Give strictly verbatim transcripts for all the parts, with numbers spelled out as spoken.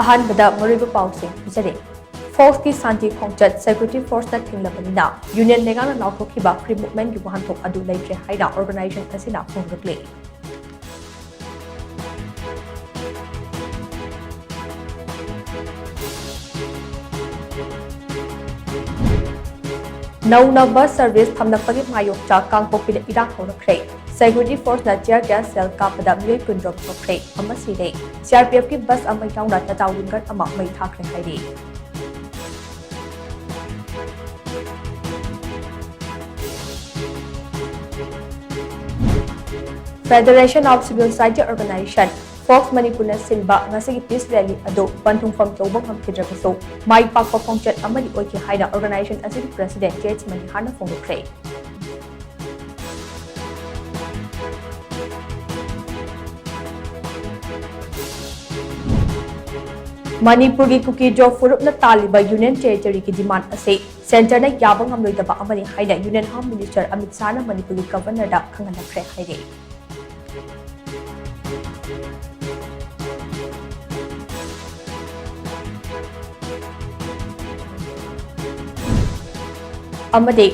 ꯑꯍꯥꯟꯕꯗ ꯃꯔꯨꯑꯣꯏꯕ ꯄꯥꯎꯁꯤꯡ ꯄꯤꯖꯔꯤ꯫ ꯐꯣꯛꯁꯀꯤ ꯁꯥꯟꯇꯤ ꯈꯣꯡꯆꯠ security forceꯅ ꯊꯤꯡꯂꯕꯅꯤꯅ Union ꯂꯩꯉꯥꯛꯅ ꯂꯥꯎꯊꯣꯛꯈꯤꯕ free movementꯀꯤ ꯋꯥꯍꯟꯊꯣꯛ ꯑꯗꯨ ꯂꯩꯇ꯭ꯔꯦ ꯍꯥꯏꯅ organization ꯑꯁꯤꯅ ꯐꯣꯡꯗꯣꯛꯂꯤ꯫ ꯅꯧꯅ bus service ꯊꯝꯂꯛꯄꯒꯤ ꯃꯥꯌꯣꯛꯇ ꯀꯥꯡꯄꯣꯛꯄꯤꯗ ꯏꯔꯥꯡ ꯍꯧꯔꯛꯈ꯭ꯔꯦ꯫ Security forceꯅ tear gas shell ꯀꯥꯞꯄꯗ ꯃꯤꯑꯣꯏ ꯀꯨꯟꯔꯣꯝ ꯁꯣꯛꯈ꯭ꯔꯦ ꯑꯃ ꯁꯤꯔꯦ꯫ CRPFꯀꯤ bus ꯑꯃ ꯌꯥꯎꯅ Tata Winger ꯑꯃ ꯃꯩ ꯊꯥꯈ꯭ꯔꯦ ꯍꯥꯏꯔꯤ꯫ Federation of Civil Society Organization, fox ꯃꯅꯤꯄꯨꯔꯅ ꯁꯤꯟꯕ ꯉꯁꯤꯒꯤ peace rally ꯑꯗꯨ ꯄꯟꯊꯨꯡꯐꯝ ꯌꯧꯕ ꯉꯝꯈꯤꯗ꯭ꯔꯕꯁꯨ, ꯃꯥꯏ ꯄꯥꯛꯄ ꯈꯣꯡꯆꯠ ꯑꯃꯗꯤ ꯑꯣꯏꯈꯤ ꯍꯥꯏꯅ organization ꯑꯁꯤꯒꯤ president J H ꯃꯅꯤꯍꯥꯔꯅ ꯐꯣꯡꯗꯣꯛꯈ꯭ꯔꯦ꯫ ꯃꯅꯤꯄꯨꯔꯒꯤ ꯀꯨꯀꯤ-ꯖꯣ ꯐꯨꯔꯨꯞꯅ ꯇꯥꯜꯂꯤꯕ Union Territoryꯒꯤ demand ꯑꯁꯤ centreꯅ ꯌꯥꯕ ꯉꯝꯂꯣꯏꯗꯕ ꯑꯃꯅꯤ ꯍꯥꯏꯅ Union Home Minister ꯑꯃꯤꯠ ꯁꯥꯍꯅ ꯃꯅꯤꯄꯨꯔꯒꯤ Governorꯗ ꯈꯪꯍꯜꯂꯛꯈ꯭ꯔꯦ ꯍꯥꯏꯔꯤ꯫ ꯑꯃꯗꯤ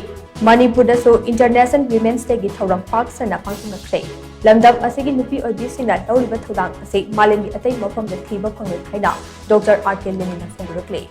ꯃꯅꯤꯄꯨꯔꯗꯁꯨ International Women's Dayꯒꯤ ꯊꯧꯔꯝ ꯄꯥꯛ ꯁꯟꯅ ꯄꯥꯡꯊꯣꯛꯅꯈ꯭ꯔꯦ꯫ ꯂꯝꯗꯝ ꯑꯁꯤꯒꯤ ꯅꯨꯄꯤ ꯑꯣꯏꯕꯤꯁꯤꯡꯅ ꯂꯧꯔꯤꯕ ꯊꯧꯗꯥꯡ ꯑꯁꯤ ꯃꯥꯂꯦꯝꯒꯤ ꯑꯇꯩ ꯃꯐꯝꯗ ꯊꯤꯕ ꯐꯪꯂꯣꯏ ꯍꯥꯏꯅ Doctor R K ꯂꯦꯅꯤꯟꯅ ꯐꯣꯡꯗꯣꯔꯛꯂꯤ꯫